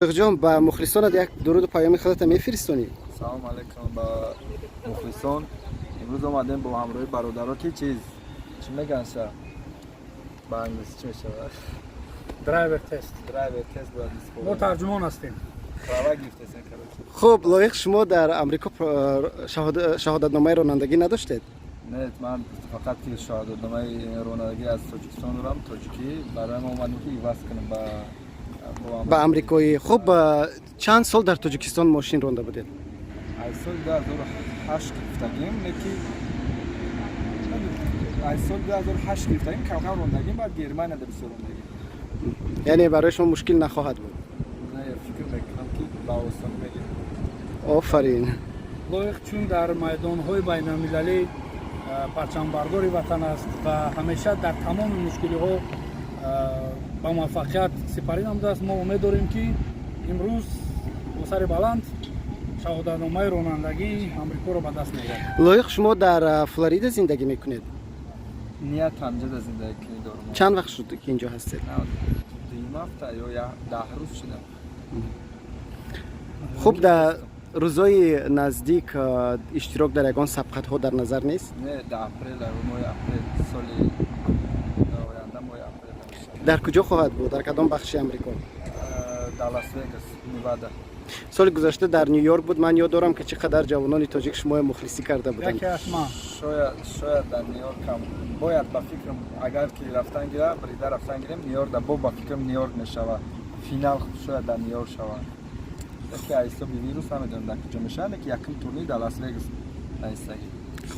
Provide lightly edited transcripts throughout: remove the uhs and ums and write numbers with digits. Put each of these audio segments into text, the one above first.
Ҷон, ба мухлисонат як дуруду паёми худата мефиристонӣ? Салом алейкум ба мухлисон. Имрӯз омадем бо ҳамроҳи бародаро, ки чиз, чӣ мегӯянд ша, ба англисӣ чӣ мешавад? Driver test. Driver test бояд. Мо тарҷумон ҳастем. Права гирифтесен, короче. Хуб, Лоиқ, шумо дар Амрико шаҳодатномаи ронандагӣ надоштед? Не, ман фақат ки шаҳодатномаи ронандагӣ аз Тоҷикистон дорам, тоҷикӣ. Барои мо омадем, ки иваз кунем ба ба амрикоӣ. Хуб, чанд сол дар Тоҷикистон мошин ронда будед? Аз соли 2008 гирифтагим, леки аз соли 2008 гирифтагим, камкам рондагим, баъд Германияда бисёр рондагим. Яъне барои шумо мушкил нахоҳад буд? Не, фикр мекунам, ки ба осонӣ мегирем. Офарин. Лоиқ чун дар майдонҳои байналмилалӣ парчамбардори ватан аст ва ҳамеша дар тамоми мушкилиҳо ба муваффақият сипарӣ намудааст, мо умед дорем, ки имрӯз бо сари баланд шаҳодатномаи ронандагии Амрикоро ба даст меорад. Лоиқ, шумо дар Флорида зиндагӣ мекунед? Ният ҳамҷода зиндагӣ кунӣ дорум. Чанд вақт шуд, ки инҷо ҳастед? Дуюм ҳафта ё 10 рӯз шудам. Хуб, дар рӯзҳои наздик иштирок дар ягон сабқатҳо дар назар нест? Не, дар апрел, моҳи апрел, соли оянда, моҳи апрел. Дар куҷо хоҳад буд, дар кадом бахши Амрико? Дар Лас Вегас, Невада. Соли гузашта дар Ню Йорк буд. Ман ёд дорам, ки чӣ қадар ҷавонони тоҷик шуморо мухлисӣ карда буданд. Яке аз ман. Шояд дар Ню Йоркам бояд, ба фикрам, агар ки рафтан гира, брида рафтан гирем Ню Йорк, бо ба фикрам, Ню Йорк мешавад финал, шояд дар Ню Йорк шавад. Яке аз ҳисоби вирус намедонам, дар куҷо мешавад, леки якум турнир дар Лас Вегас наистагӣ.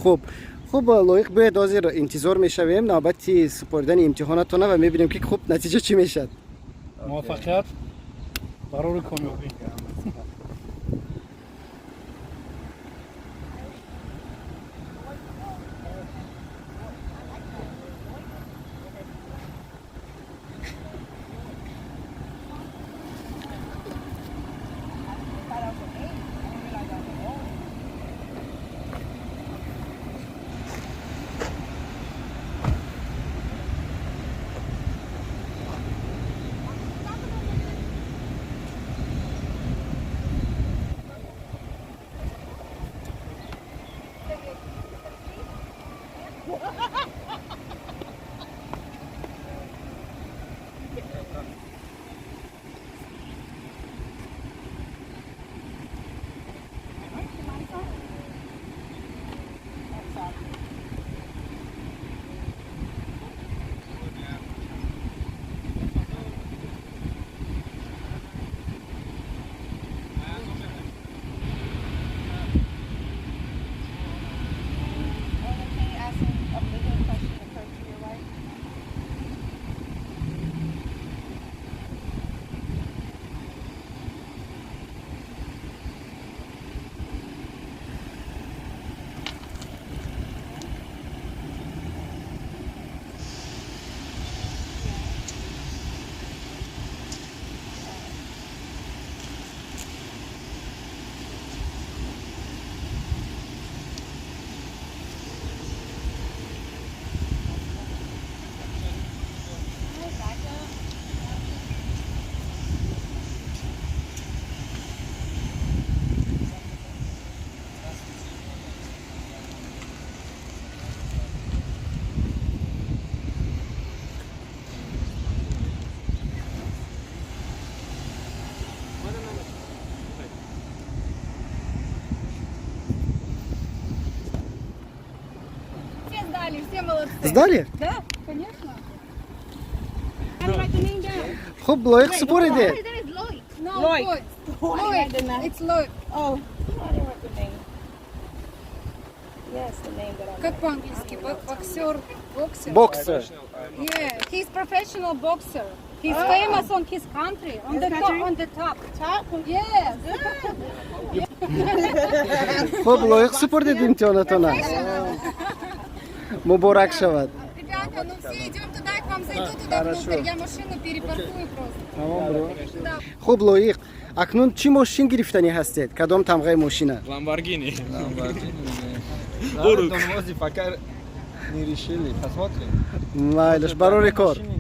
Хуб, Лоиқ, биёед, ҳозир интизор мешавем навбати супоридани имтиҳонатона ва мебинем, ки хуб, натиҷа чӣ мешавад. Муваффақият, барори комёбӣ. Can you ask him a legal question occurred to your wife? Все сдали, все молодцы. Сдали? Да, конечно. Can I write the name down? Хуб, Лоиқ, супоридед? No, Loik. Loik. It's Loik. Oh, I didn't write the name. Yes, the name that I Как по-английски? Боксер. Боксер. Боксер. Yeah, he's professional boxer. He's famous on his country, on His the country? top, on the top. Top? Yes. Хуб, Лоиқ, супоридед имтиҳонатона, муборак шавад. Ребята, ну все, идем туда, к вам зайду туда внутрь, я машину перепаркую просто. Да. Хуб, Лоиқ, акнун чӣ мошин гирифтанӣ ҳастед, кадом тамғаи мошина? Ламборгини. Ламборгини. Пока не решили, посмотрим. Майлаш, барори кор. Машине.